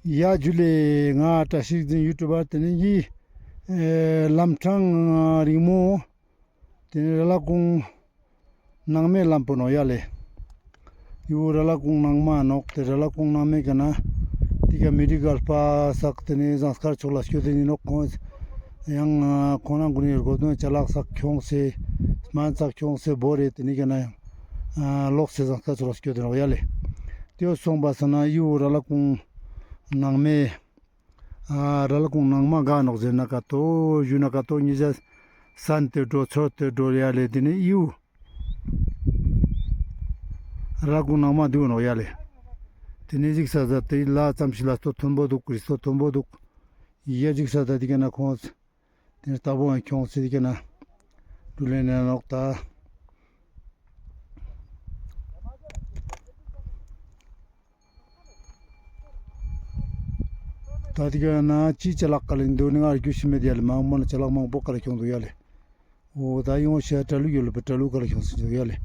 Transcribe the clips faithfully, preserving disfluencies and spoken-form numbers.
ཡ་ཇུ་ལེ། ང་བཀྲ་ཤིས་རིག་འཛིན་ཡུ་ཊུབ་པར། ཏེ་ནེ་འི་ལམ་འཕྲང་རིང་མོ། ཏེ་ནེ་ར་ལ་ཀུང་ནང་མའི་ལམ་པོ་ནོག་ཡ་ལེ། འི་བོ་ར་ལ་ཀུང་ནང་མ་ནོག། ཏེ་ར་ལ་ཀུང་ནང་མའི་ཀ་ནེ་ཏེ་ཀ་མི་རི་གལ་པ་སག་ཏེ་ནེ་ཟངས་དཀར་ཕྱོགས་ལ་སྐྱོད་དེ་ཨིན་ནོག། ཁོང་ཡང་ཁོང་རང་གུན་ནི་རྒོ་དོན་ཅ་ལག་སག་ཁྱོངས་སེ་སྨན་སག་ཁྱོངས་སེ་བོར་ཏེ་ཏེ་ནེ་ཀ་ནེ་ཡང་ལོགས་སེ་ཟངས་དཀར་ཕྱོགས་ལ་སྐྱོད་དེ་ནོག་ཡ་ལེ། ཏེ་བོ་སོང་པ་སང་ན་འི་བོ་ར་ལ་ཀུང་ནང་མའི་ཨ་ར་ལ་ཀུང་ནང་མ་ག་ནོག་ཟེར་ན་ཀ་ཏོ་ཞུ་ན་ཀ་ཏོ་ཉེ་ཞ་སན་ཏེ་འགྲོ་ཚོར་ཏེ་འགྲོ་ཡ་ལེ། ཏེ་ནེ་འི་བོ་ར་ལ་ཀུང་ནང་མ་དུག་ནོག་ཡ་ལེ། ཏེ་ནེ་ཞིག་ས་ཛད་ཏེ་ལ་ཙམ་ཞིག་ལ་སྟོད་མཐོན་པོ་དུག། རི་སྟོད་མཐོན་པོ་དུག། ཡ་ཞིག་ས་ཛད་ཏེ་ཀ་ནེ་ཁོང་ཏེ་ནེ་ལྟ་བུ་ཡང་ཁྱོངས་སེ་ཏེ་ཀ་ནེ་འགྲུལ་ལེན་ནོག་ད། ད་ཏེ་ཀ་ནེ་ཅི་ཅ་ལག་ག་ལེ་དུག་ནི་ང་རྒྱུས་ཤིག་མེད་ཡ་ལེ། མ་མོ་ན་ཅ་ལག་མང་པོ་ག་ལེ་ཁྱོངས་དུག་ཡ་ལེ། འོ་ད་ཡོང་ཤ་གྲ་ལུག་ཡོད་ལེ། པ་གྲ་ལུག་ག་ལེ་ཁྱོངས་སེ་དུག་ཡ་ལེ།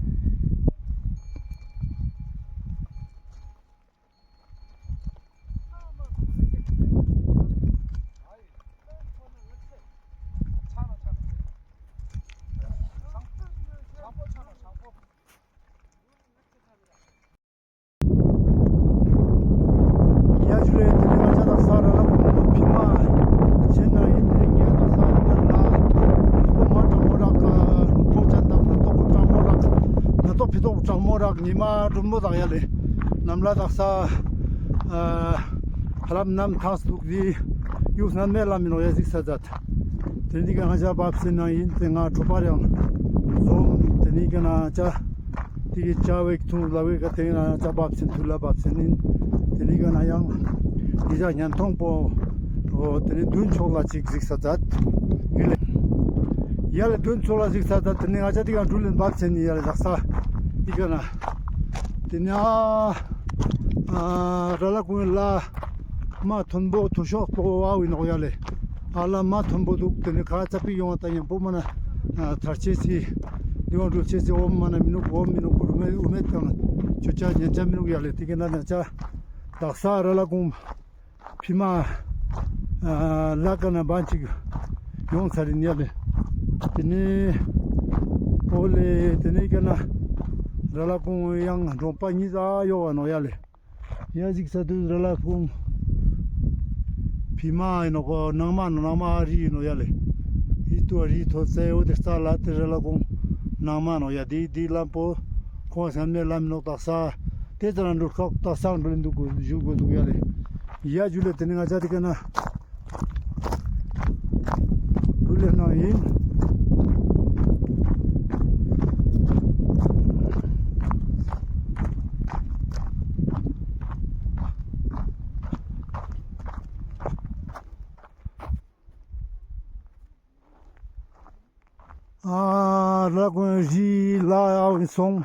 ཡ་ཇུ་ལེ། ཏེ་ནེ་ང་ཅ་དག་ས་ར་ལ་ཀུང་ཕི་མ་ཆེན་ན་ཨིན། ཏེ་ནེ་ང་དག་ས་ཨིན་ན་ལ་ཕི་ཏོག་མ་གྲང་མོ་རག་ཕོ་ཅན་དག་ན་ཏོག་གྲང་མོ་རག་ན་ཏོག་ཕི་ཏོག་གྲང་མོ་རག་ཉི་མ་གྲུམ་པོ་དག་ཡ་ལེ། ནམ་ལ་དག་ས་ཨ་ཧ་ལམ་ནམ་ཐང་སུག་ཟི་ཡུག་སྣན་མེ་ལ་མི་ནོག་ཡ་ཞིག་ས་ཛད། ཏེ་ནེ་ཏེ་ཀ་ང་ཅ་བབས་སེ་ནང་ཨིན། ཏེ་ང་ཁྲོ་པ་རང་ཛོམ། ཏེ་ནེ་ཀ་ནེ་ཅ་ཏེ་ཀ་ཅ་བེག་ཐུང་ལ་བེག་ག་ཏེ་ནེ་ཅ་བབས་སེ་ཐུ་ལ་བབས་སེ་ཨིན། ཏེ་ནེ་ཀ་ནེ་ཡང་ཉེ་ཞ་ཉན་ཐོང་པོ་འོ་ཏེ་ནེ་དུན་ཕྱོགས་ལ་ཅིག་ཞིག་ས་ཛད། ཡ་ལེ་དུན་ཕྱོགས་ལ་ཞིག་ས་ཛད། ཏེ་ནེ་ང་ཅ་ཏེ་ཀ་འགྲུལ་ལེན་བབས་སེ་ཨིན་ཡ་ལེ་དག་ས་ཏེ་ཀ་ནེ་ཏེ་ནེ་ཨ་ཨ་ར་ལ་ཀུང་ལ་མ་མཐོན་པོ་ཐུ་ཤོག་པོ་ཨ་བི་ནོག་ཡ་ལེ། ཨ་ལ་མ་མཐོན་པོ་དུག། ཏེ་ནེ་ཁ་ཙ་པི་ཡོང་ཏ་ཉམ་པོ་མ་ན་ཨ་ཐར་ཅེས་སི་ཏེ་ཡོང་འགྲུལ་ཅེས་སི་འོ་མ་ན་མི་ནུག། འོ་མི་ནུག། རུ་མེ་རུ་མེ་ཏང་ཆོ་ཅ་ཉན་ཅ་མི་ནུག་ཡ་ལེ། ཏེ་ཀ་ནེ་ན་ཅ་དག་ས་ར་ལ་ཀུང་ཕི་མ་ཨ་ལ་ཀ་ནེ་བན་ཅིག་ཡོང་ཚར་ཨིན་ཡ་ལེ། ཏེ་ནེ་འོ་ལེ་ཏེ་ནེ་ཀ་ནེ་ར་ལ་ཀུང་ཡང་གྲོང་པ་ཉིས་ཨ་ཡོག་ག་ནོག་ཡ་ལེ། ཡ་ཞིག་ས་དུས་ར་ལ་ཀུང་ཕི་མ་ཨིན་ནོག་གོ། ནང་མ་ནང་མ་རི་ཨིན་ནོག་ཡ་ལེ། ཡི་ཏུ་རི་ཐོ་ཚེ་འོ་ཏེ་ས་ལ་ཏེ་ར་ལ་ཀུང་ནང་མ་ནོག་ཡ། ཏེ་ཏེ་ལམ་པོ་ཁོང་སང་མེ་ལམ་ནོག་དག་ས་ཏེ་ཙ་ན་འགྲུལ་ཁག་དག་ས་འགྲུལ་དུག་གོ་ཞུ་གོ་དུག་ཡ་ལེ། ཡ་ཇུ་ལེ། ཏེ་ནེ་ང་ཅ་ཏེ་ཀ་ནེ་འགྲུལ་ལེན་ནང་ཨིན། ཨ་ར་ལ་ཀུང་རི་ལ་ཨ་བི་སོང་།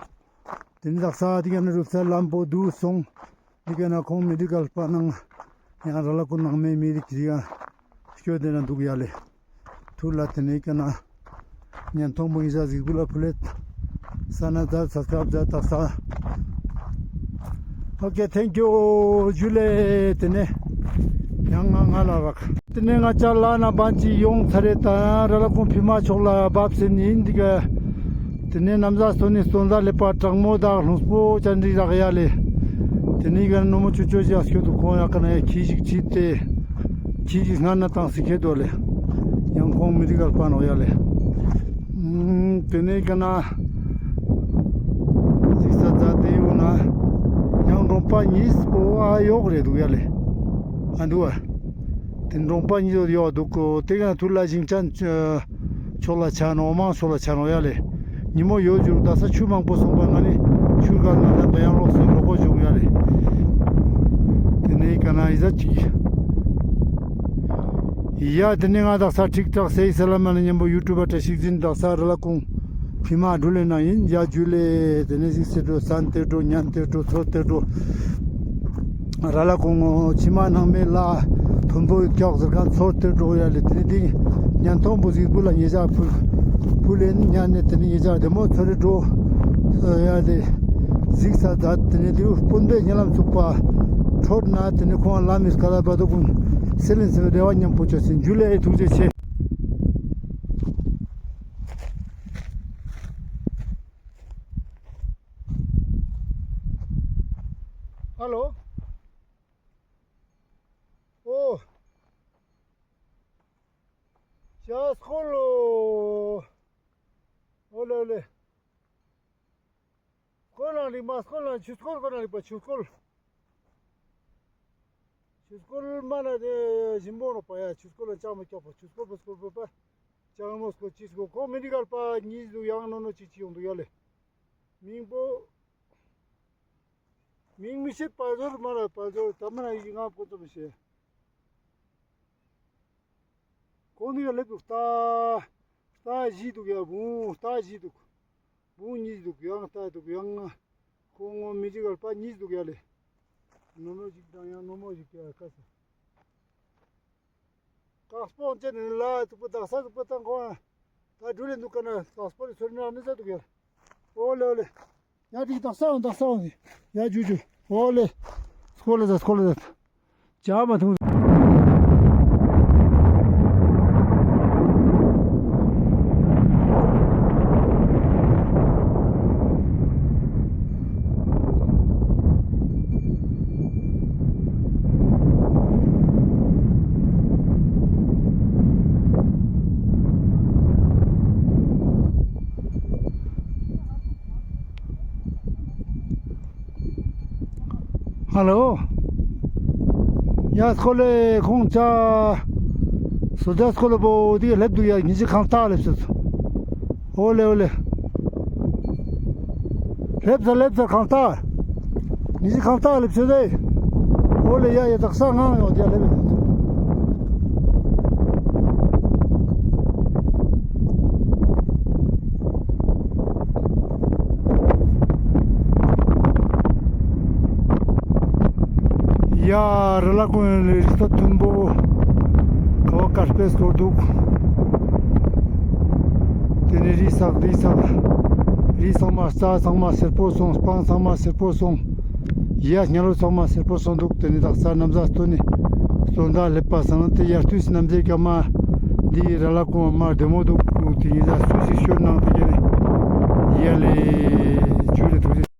ཏེ་ནེ་དག་ས་ཏེ་ཀ་ནེ་རུབ་ས་ལམ་པོ་དུག་སོང་། ཏེ་ཀ་ནེ་ཁོང་མི་དི་གལ་པ་ནང་ཡང་ར་ལ་ཀུང་ནང་མའི་མི་རིགས་ཏེ་ཀ་སྐྱོད་དེ་ན་དུག་ཡ་ལེ། ཐུར་ལ་ཏེ་ནེ་ཀ་ནེ་ཉན་ཐོང་པོ་ཨིན་ས་ཟིག་བུ་ལ་ཕུ་ལེ། ས་ན་ཛད་ས་སྐབས་ཛད་དག་ས། ཨོ་ཀེ་ཐེང་ཀིའུ་ཇུ་ལེ། ཏེ་ནེ་ཡང་ང་ང་ལ་རག། ཏེ་ནེ་ང་ཅ་ལ་ན་བན་ཅིག་ཡོང་ཚར་རེ་ད་ར་ལ་ཀུང་ཕི་མ་ཕྱོགས་ལ་བབས་སེ་ཨིན་ཏེ་ཀ། ཏེ་ནེ་ནམ་ཟ་སྟོན་ནི་སྟོན་ཟ་ལེ་པ་གྲང་མོ་དག་ལྷུང་སྤོ་ཅན་རི་རག་ཡ་ལེ། ཏེ་ནེ་ཀ་ནོ་མོ་ཆུ་ཆོ་ཞིག་སྐྱོད་དུག། ཁོང་ཡ་ཀ་ནེ་ཡ་ཁྱི་ཞིག་ཁྱི་ཏེ་ཁྱི་ཞིག་སྔ་ན་ཏང་སེ་ཁྱེར་དུག་ལེ། ཡང་ཁོང་མི་དི་གལ་པ་ནོག་ཡ་ལེ། ཏེ་ནེ་ཀ་ནེ་ཞིག་ས་ཛད་དེ་ཡོད་ན་ཡང་གྲོང་པ་ཉིས་པོ་ཨ་ཡོག་རེ་དུག་ཡ་ལེ། ཨ་དུག་ཨ། ཏེ་གྲོང་པ་ཉིས་པོ་ཡོག་དུག་གོ། ཏེ་ཀ་ནེ་ཐུར་ལ་ཞིང་ཅན་ཕྱོགས་ལ་ཆ་ནོག། འོ་མང་ཕྱོགས་ལ་ཆ་ནོག་ཡ་ལེ། ཉི་མོ་ཡོད་ཇུག་དག་ས་ཆུ་མང་པོ་སོང་པ་ང་ནི་ཆུར་ག་ན་ད་ཡང་ལོག་སེ་ལོག་གོ་ཇུག་ཡ་ལེ། ཏེ་ནེ་ཀ་ནེ་ཨི་ཟ་ཅིག་ཡ། ཏེ་ནེ་ང་དག་ས་ཁྲིག་ཁྲག་སེ་ཡི་སེ་ལ་མ་ནེ་ཉམ་པོ་ཡུ་ཊུབ་པ་བཀྲ་ཤིས་རིག་འཛིན་དག་ས་ར་ལ་ཀུང་ཕི་མ་འགྲུལ་ལེན་ནང་ཨིན། ཡ་ཇུ་ལེ། ཏེ་ནེ་ཞིག་སེ་འགྲོ་སན་ཏེ་འགྲོ་ཉན་ཏེ་འགྲོ་ཚོར་ཏེ་འགྲོ། ར་ལ་ཀུང་ཕྱི་མ་ནང་མའི་ལ་མཐོན་པོ་ཀྱོག་ཟེར་ཁན་ཚོར་ཏེ་འགྲོ་ཡ་ལེ། ཏེ་ནེ་ཏེ་ཉན་ཐོང་པོ་ཟིག་བུ་ལ་ཉེ་ཞ་ཕུལ་ཕུལ་ལེན་ཉན་ནེ་ཏེ་ནེ་ཉེ་ཞ་བདེ་མོ་ཚོར་རེ་འགྲོ་ཡ་ལེ། ཟིག་ས་ཛད། ཏེ་ནེ་ཏེ་བོ་སྤུན་པའི་ཉེ་ལམ་ཚུགས་པ་ ཁྲོད་ན་དེ་ནི་ཁོང་ལ་མིས་ཀ་ལ་བ་དོ་ཀུན་སེ་ལིན་སེ་རེ་བ་མཉམ་པོ་ཆོས་སེ་འཇུ་ལེ་ཐུགས་རྗེ་ཆེ། ཧ་ལོ། ཨོ། ཞག་སྐོལ་ལོ། ཨོ་ལེ་ཨོ་ལེ། སྐོལ་ལ་རིག་མ་སྐོལ་ལ་ཆུ་སྐོལ་སྐོལ་ལ་རིག་པ་ཆུ་སྐོལ། ཆུ་སྐོལ་མ་ན་དེ་ཞིམ་པོ་རོ་པ་ཡ་ཆུ་སྐོལ་ལ་ཅང་མ་སྐྱོག་པ་ཆུ་སྐོལ་པ་སྐོལ་པ་པ། ཅང་མོ་སྐོལ་ཅི་སྐོལ་ཁོ་མི་འདི་གར་པ་གཉིས་འདུག་ཡང་ནོ་ནོ་ཅིག་ཅིག་ཡོང་འདུག་ཡ་ལེ། མིང་པོ། མིང་མི་ཤེས་པ་ཟོར་མ་ལ་པ་ཟོར་ད་མ་ན་ཡི་ང་པོ་ཙམ་ཤེས། ཁོང་ནི་ལེབ་འདུག་རྟ། རྟ་བཞི་འདུག་ཡ་བུང་རྟ་བཞི་འདུག་བུང་གཉིས་འདུག་ཡང་རྟ་འདུག་ཡང་ཁོང་ངོ་མི་འཇིགས་པ་གཉིས་འདུག་ཡ་ལེ། ནོ་ནོ་ཞིག་དང་ཡང་ནོ་མོ་ཞིག་ཡ་ཀ་ས། ཀག་སྤོང་ཅན་ནི་ལ་ཐུག་པ་དག་ས་ཐུག་པ་དང་ཁོང་ད་འགྲུལ་ལེ་འདུག་ག་ན་ཀག་སྤོང་ནི་ཚོར་ནི་ཨ་མི་ས་འདུག་ཡ། ཨོ་ལེ་ཨོ་ལེ། ཡ་དེ་དག་ས་འོང་དག་ས་འོང་ཡ་ཇུ་ཇུ། ཨོ་ལེ། སྐོར་ལ་ཟ་སྐོར་ལ་ཟ། ཅག་མ་ཐུང་། ཧ་ལོ། ཡ་སྐོལ་ལེ་ཁོང་ཅག་སོ་ཇ་སྐོལ་ལེ་བོ་དེ་ལེབ་འདུག་ཡ་ཉི་ཤུ་ཁང་ཏ་ལེབ་སོ། ཨོ་ལེ་ཨོ་ལེ། ལེབ་ས་ལེབ་ས་ཁང་ཏ། ཉི་ཤུ་ཁང་ཏ་ལེབ་སོ་དེ། ཨོ་ལེ་ཡ་ཡ་དག་ས་ངང་ཡོང་དེ་ལེབ་འདུག་ཡ་ར་ལ་ཀུན་ལེ་རི་ས་མཐོན་པོ། ཁ་བ་དཀར་པོའི་སྐོར་འདུག་དེ་ནི་རི་སག་རི་སག་རི་ཚང་མ་རྩྭ་ཚང་མ་སེར་པོ་སོང་སྤང་ཚང་མ་སེར་པོ་སོང་། ཡ་ཉ་ལོ་ཚང་མ་སེར་པོ་སོང་འདུག་དེ་ནི་དག་ས་ནམ་ཟ་སྟོན་ནི་སྟོན་ཟླ་ལེབ་པ་སང་དེ་ཡར་དུས་ནམ་ཟེ་ཀ་མ་འདི་ར་ལ་ཀུན་མ་བདེ་མོ་འདུག་དེ་ཡིན་ཟ་སུ་ཞིག་ཤོར་ནང་དེ་ག་ནི་ཡ་ལེ་ཇུ་ལེ་ཐུགས་རྗེ།